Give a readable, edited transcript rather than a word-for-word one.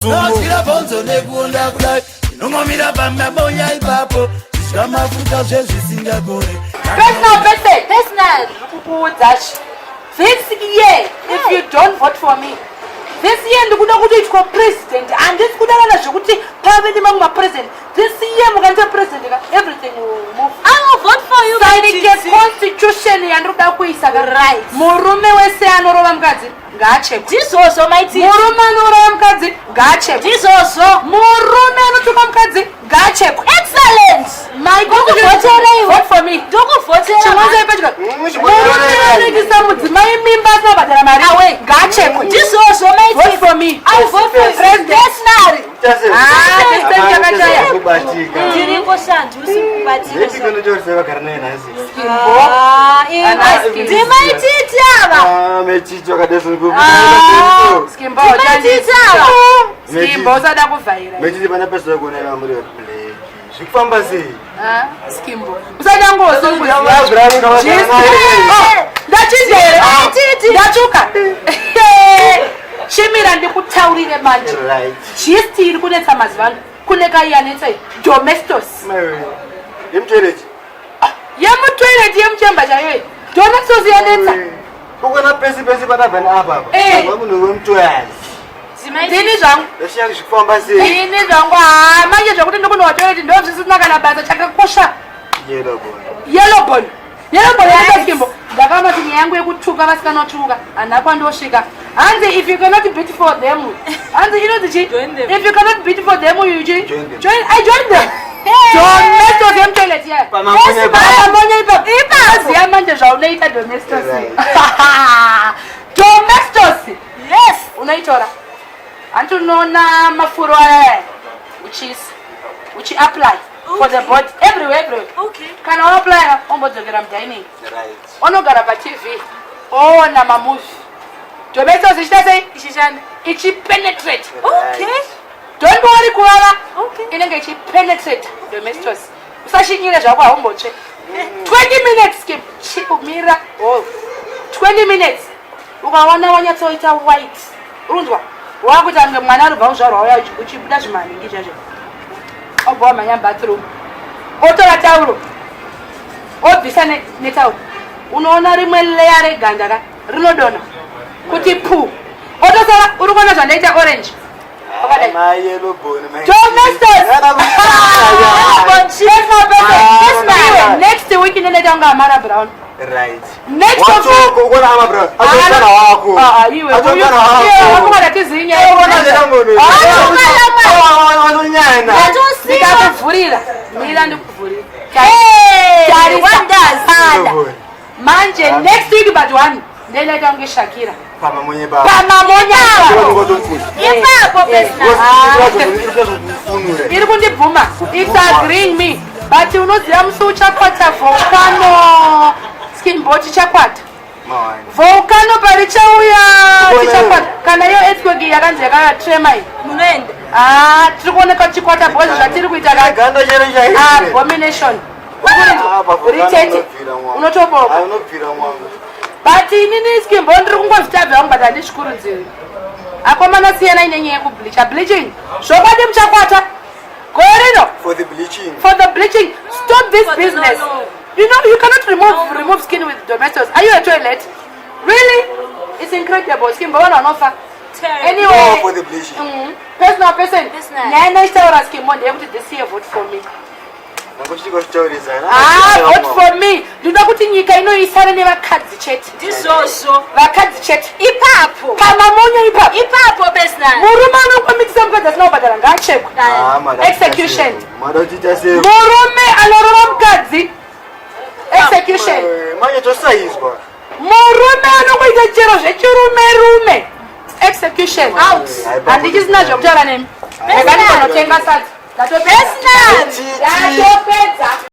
Notyira bhonzo nekuonda kudai, inongomira pamabonya ipapo, zvidya mafuta zvezvisingagore. Personal person. Personal. Kukuudza this year, if you don't vote for me this year, ndikuda kutoitwa president. Handisi kuda kana zvekuti pave nemamwe mapresident. This year mukandiita president ka, everything will move. I will vote for you. Sainike Maititi. Constitution yandiri kuda kuisa ka. Right. Murume wese anorova mukadzi ngaachekwe. Ndizvozvo, Maititi. Murume anorova mukadzi ngaachekwe. Ndizvozvo. Murume anotuka mukadzi ngaachekwe. Excellent. My Ndokuvhoterei. Vote for me. Ndokuvhotera. Chimwanza ipedyo. Murume anoitisa mudzimai mimba asina kubhadhara mari ngaachekwe. Ndizvozvo, Vote Maititi. for me. I will vote for you. President. Personally. Ah, president chakachaya. Kubatika. Ndiriko shandu usikubatika. Ndipikonotorisa vagara naye nhasi. Ah, Ana- ndiMaititi ava. Mechiti wakadesa. Ah. Skimbo. Ndimaititi ava. Skimbo, usada kuvhaira. Mechiti, pane pesa yekuonera muri black. Zvikufamba sei? Ah, Skimbo, usada ngosonguziva. Ndachizere. Ndachizere. Maititi. Ndatsvuka. Chimira ndikutaurire manje. Right. Gist iri kunetsa mazuva ano kune kaiyanetsa Domestos. Yemutoilet. Yemutoilet, yemuchemba chaiyoyi Domestos yanetsa. Ukona pese pese panabva neapa apa. Eh. Munhu wemutoilet. Ndini zvangu. Ndashiya zvikufamba sei? Ini zvangu, ha, manje zvekuti ndikunwa toilet ndo zvisina kana basa. Chakakosha Yellow bone. Yellow bone, yellow bone yanetsa, Skimbo. Ndakaona kuti nyaya yangu yekutuka vasikana tuka handina kwandosvika. Hanzi if you cannot beat for them, hanzi inonzi chi? Join them. If you cannot beat for them, you chi? Join them. Join. I join them. Domestos yemutoilet yeah. Pamamonye ipapo. Pamamonye ipapo. Ziya manje zvaunoita Domestos. Right. Domestos Yes. unoitora, hanti unoona mafuro aya, uchiisa, uchiapply for the body everywhere, everywhere. Kana waapply, ombodzokera mudining. Right. Onogara paTV, oona mamovie, Domestos ichiita sei? Ichishanda. Ichipenetrate. Don't worry kuvava. Inenge ichipenetrate Domestos. Usashinyire zvako, haumbotsve. 20 minutes skip chikumira. Oh, 20 minutes, ukaona wanyatsoita white, urunzwa wakuti ange mwana aribva kuzvarwa uya, uchibuda zvimaningi zvazvo, obva wamhanya bathroom, otora tauro, obvisa netauro, unoona rimwe layer reganda ka rinodonha kuti pu, otosara uri kuona zvandaita, orange wakadai. My yellow bone. My Domestos! Iwe, next week inonoita kunge Amara Brown. Right. Next of Watoko ukona ama brown. Atokana wako. Ah, ah, iwe Atokana wako. iwe wakungada tizinye. Ukona njengono. Watonyana. Ndikakuvhurira, mira ndikuvhurira. Hey, Tarisa. wonders. Pada. Manje next week but one ndinoita kunge Shakira. Pamamonye baba. Pamamonya. Ipapo, personal. Iri kundibvuma, it's agreeing me, but unoziva musi uchakwata volcano, Skimbo, chichakwata volcano parichauya tichakwata. Kana iyo earthquake yakanzi yakatrema iyi. Munoenda. Ah, tiri kuoneka chikwata because zvatiri kuita ka Ganda chero chaizvo. Abomination. Ritete unotoboka. Unobvira mwangu. But inini, Skimbo, ndiri kungozvitabva vangu, but handizvikurudziri. Akomana, siyanai nenyaya yekubleacha. Bleaching, zvokwadi muchakwata gore rino. For the bleaching. For the bleaching, stop this For the business. no. You know you cannot remove No. remove skin with Domestos. Are you a toilet, really? It's incredible, Skimbo, vanhu vanofa. Terrible. Anyway. No for the bleaching. Personal person. Personal. Nyaya inochitaura, Skimbo, ndeyekuti this year vote for me. Nangochitiko chitaurisa. Ah, vote for me. Ndinoda kuti nyika inoisane nevakadzi chete. Ndizvozvo. Vakadzi chete. Ipapo. Pamamonyo ipapo. Ipapo, personal. Murume anokomitisa mukadzi asina kubhadhara ngaachekwe. Execution. Mada kuchiita sei? Murume anorova mukadzi, execution. Manje tosaizwa. Murume anongoita chero zvechirume rume, execution. Out. Handichisina zvekutaura nemi. Rega ndinotenga sadza. Ndatopedza. Personal. Ndatopedza.